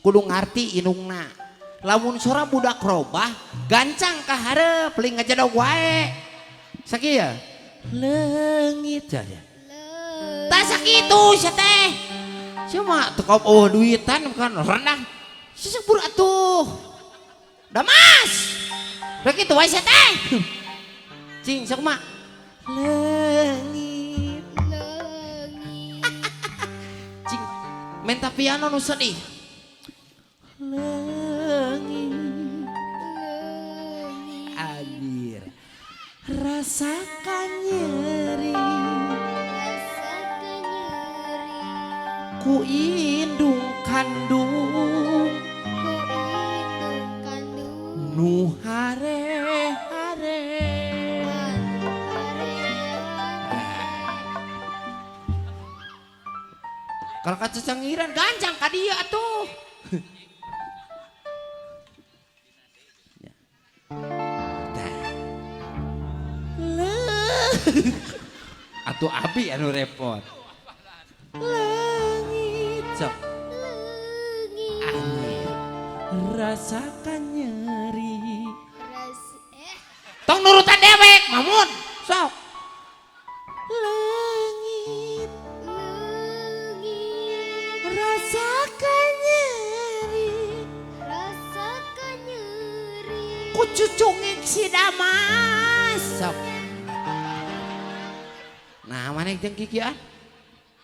Kudu ngarti indungna. Lamun sora budak robah, gancang ka hareup, paling ngajedog wae. Sakieu. Leungit aja. Tak sakitu sia teh. Sia mah teu kaop eueuh duitan kan rendah. Sesebur atuh. Damas. Rek kitu wae sia teh. Cing sok mah. Leungit. Leungit. Cing menta piano nu sedih. Leungit. Leungit. Anjir. Rasakan nyeri. Rasakan nyeri. Ku indung kandung. Ku indung kandung. Nu hare-hare. Anu hare-hare. Kalau kaca cengiran gancang ka dieu atuh. Atuh abi anu repot. Leungit sok. Leungit. Anjir. Rasakan nyeri. Tong nurutan dewek, Mamun. Sok. Leungit. Leungit. Rasakan nyeri. Rasakan nyeri. Ku cucungik si Damas. Sok. Nah, mana jeung kikian?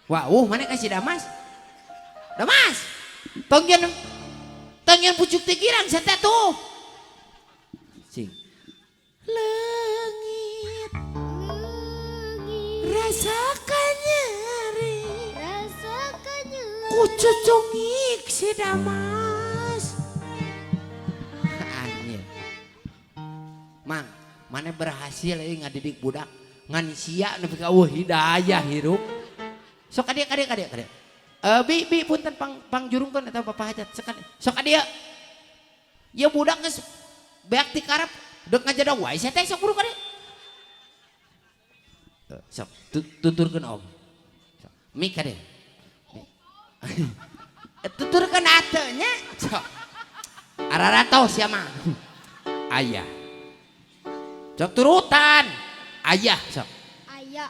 Wah, mana ka si Damas? Damas. Tong nyeun pucuk teh girang sia teh tuh. Cing. Leungit. Leungit. Rasakan nyeri. Rasakan nyeri. Ku cucungik si Damas. Anjir. Mang, mana berhasil euy ngadidik budak ngan sia nepi ka eueuh hidayah hirup. Sok ka dieu ka dieu ka dieu ka dieu. Bi bi punten pangjurungkeun eta bapak hajat. Sok ka dieu. Sok ka dieu. Ieu budak geus beak ti karep deuk ngajedog wae sia teh sok buru ka dieu. Sok tuturkeun om. Sok mik ka dieu. Tuturkeun ate nya. Sok. Ararato sia mah. Ayah. Sok turutan. Ayah sok. Ayah.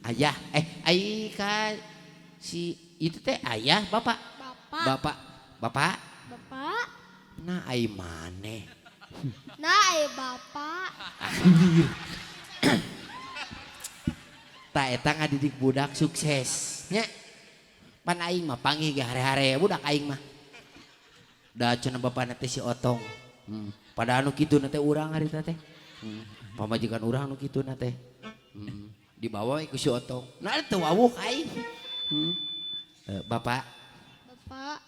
Ayah. Ai ka si itu teh ayah bapak. Bapak. Bapak. Bapak. Bapak. Nah ai maneh. Nah ai bapak. Anjir. Ta eta ngadidik budak sukses nya. Pan aing mah panggih ge hare-hare budak aing mah. Da cenah bapana teh si Otong. Padahal nu kitu na teh urang harita teh. Pamajikan urang nu kitu na teh. Dibawa ku si Otong. Nah teu wawuh ka aing. Bapak. Bapak.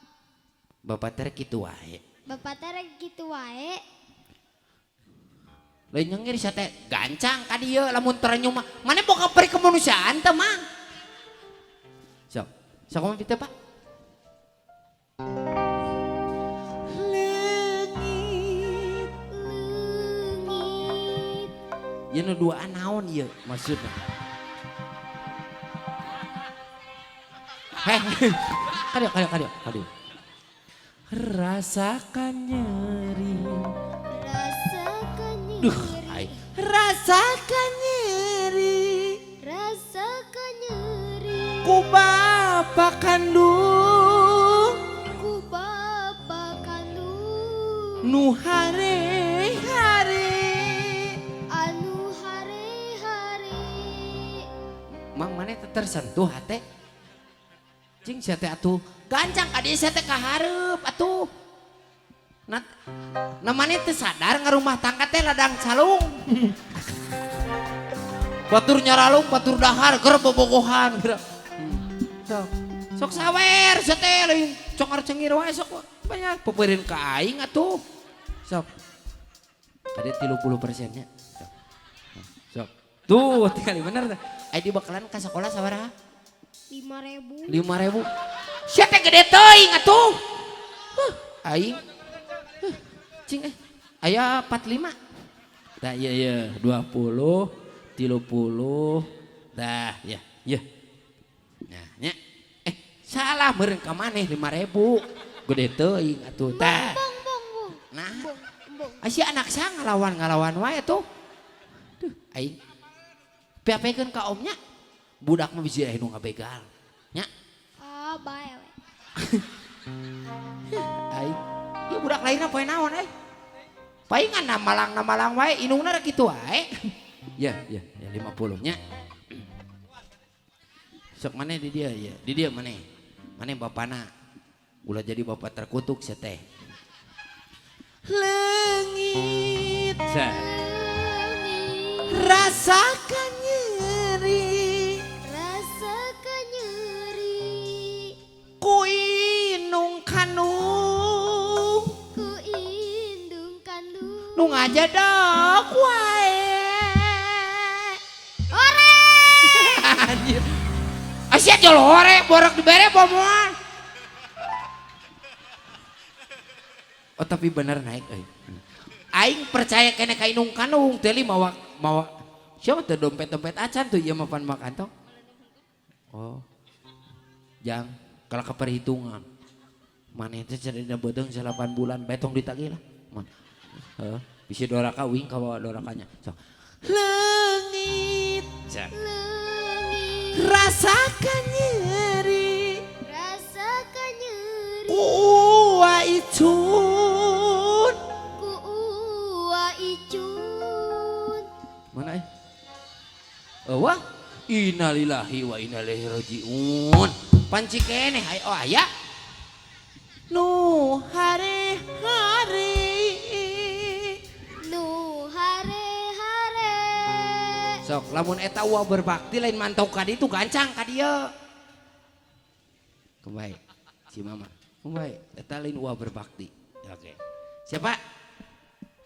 Bapak teh kitu wae. Bapak teh kitu wae. Lain nyengir sia teh gancang ka dieu lamun terenyum mah. Mane boga peri kemanusiaan teh mang. Sok. Sok ngomong kitu Pak. Leungit. Leungit. Ieu nu duaan naon ieu maksudna? Heh. Kadieu kadieu kadieu kadieu. Rasakan nyeri. Rasakan nyeri. Duh, ai. Rasakan nyeri. Rasakan nyeri. Ku bapa kandung. Ku bapa kandung. Nu hare-hare. Anu hare-hare. Mang maneh teh tersentuh hate? Cing sia teh atuh gancang ka dieu sia teh ka hareup atuh. Nah, nah maneh teh sadar ngarumah tangga teh ladang calung. Batur nyaralung, batur dahar, keur bobogohan. Sok. Sok sawer sia teh lain congar cengir wae sok banyak pepeureun ka aing atuh. Sok. Kade 30% nya. Sok. Sok. Tuh tinggal bener teh. Ai dibekalan ka sekolah sabaraha? 5.000. 5.000. Sia teh gede teuing atuh. Huh, aing. Huh, cing Aya 45. Tah ieu ieu 20, 30. Tah ya, ya. Nah, nya. Salah meureun ka maneh 5.000. Gede teuing atuh tah. Bong bong bong. Nah. Bong bong. Sia anak saya ngalawan-ngalawan wae tuh. Duh, aing. Piapekeun ka omnya. Budak mah bisi aya nu ngabegal. Nya. Ah, bae we. Aing. Ieu budak lainna poe naon euy? Palingan na malang wae indungna rek kitu wae. Ya, ya, ya 50 nya. Sok maneh di dia ya, di dia maneh. Maneh bapana. Ulah jadi bapak terkutuk sia teh. Leungit. Rasakan nyeri. Rasakan nyeri. Ku inung kandung. Ku indung kandung. Nu ngajadok wae. Hore! Anjir. Asia jol hore borok dibere bomoan. Oh tapi bener naik euy. Aing percaya kene ka indung kandung teh mawa mawa siapa tuh dompet-dompet acan tuh ieu mah pan kantong. Oh. Jang kalau keperhitungan. Maneh teh cenah beuteung 8 bulan betong ditagih lah. Man. Heeh, bisi doraka wing ka bawa dorakanya. Sok. Leungit. Leungit. Rasakan nyeri. Rasakan nyeri. Ku icun. Ku uwa icun. Mana eh? Wah, innalillahi wa inna ilaihi rajiun. Panci keneh oh aya. Nu hare hare. Nu hare hare. Sok lamun eta uwa berbakti lain mantau ka ditu gancang ka dieu. Kumaha si mama. Kumaha eta lain uwa berbakti. Oke. Siapa?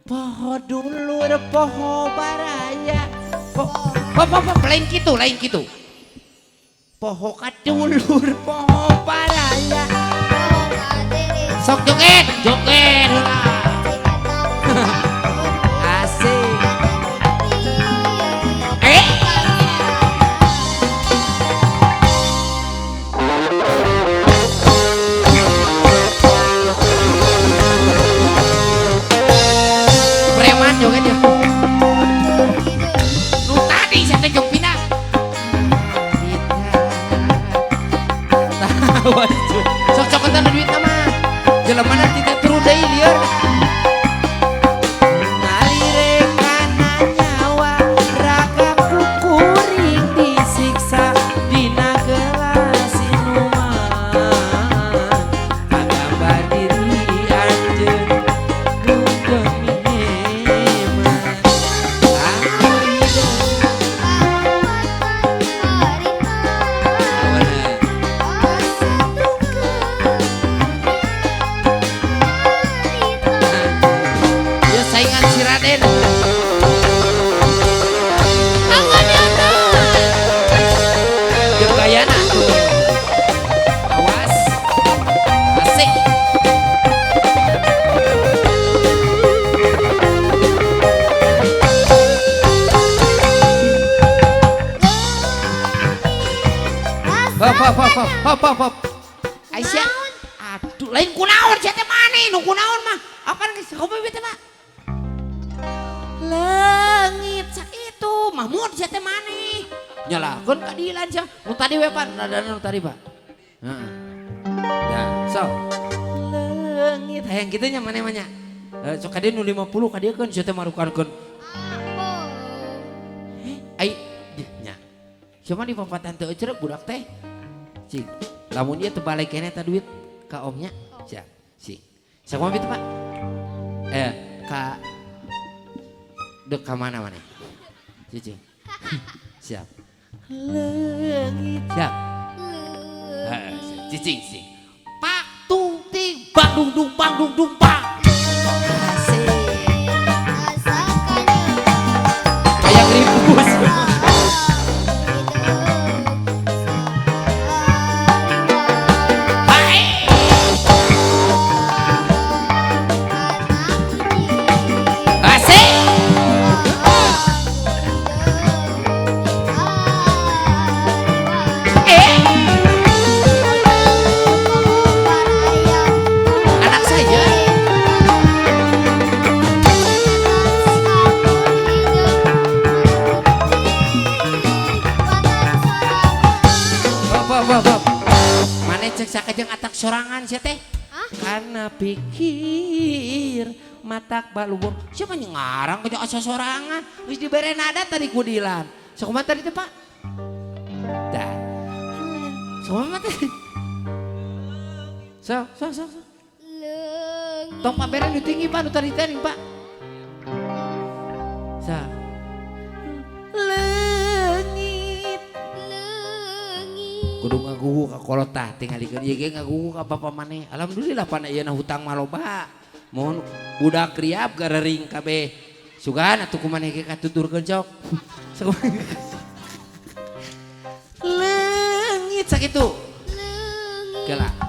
Poho dulur poho baraya. Poho poho lain kitu, lain kitu. Poho kadulur poho baraya. Sok joget, joget heula. Asik. Preman joget ya. Nu tadi saya teh jong pindah. Sok cokotan duit mah. Jelema nanti teh turu deui lieur. Narirekana nyawa raga kukuring disiksa dina gelas sinuman. Kagambar diri anjeun nu gemiheman. Aku hidup. Ya saingan si Raden. Jeung gayana tuh. Awas. Asik. Hop hop hop hop hop hop hop. Aisyah. Aduh, lain kunaon sia teh maneh nu kunaon mah. Apaan geus kopi teh mah? Leungit sakitu Mahmud sia teh maneh. Nyalakeun keadilan sia. Nu tadi we Pak, nadana nu tadi Pak. Heeh. Nah, so. Leungit hayang kitu nya maneh mah nya. Sok ka dieu nu 50 ka dieu keun sia teh marukankeun. Ai nya. Cuma di papatan teu euceureup budak teh. Cing, lamun ieu teu balik keneh eta duit ka omnya. Sia, sing. Sakumaha kitu Pak? Ka dek ka mana maneh? Cicing. Siap. Leungit. Siap. Heeh, cicing sing. Pak tung ting bang dung dung bang dung dung bang. Asik. Kayak ribus. Asik. jeung atak sorangan sia teh. Hah? Karena pikir matak balubur. Siapa yang ngarang ke asa sorangan? Geus dibere nada tadi ku Dilan. Sakumaha tadi teh, Pak? Dah. Sakumaha tadi? So, so, so, so. Leungit. Tong pambere nu tinggi, Pak, nu tadi teh, Pak. Sa. Leungit. Leungit. Kudu ngagugu ka kolot tah tingalikeun ieu ge ngagugu ka bapa maneh. Alhamdulillah pana ieu na hutang mah loba. Mohon budak riap garering kabeh. Sugan atuh ku maneh ge katuturkeun sok. Sok. Leungit sakitu. Leungit. Kela.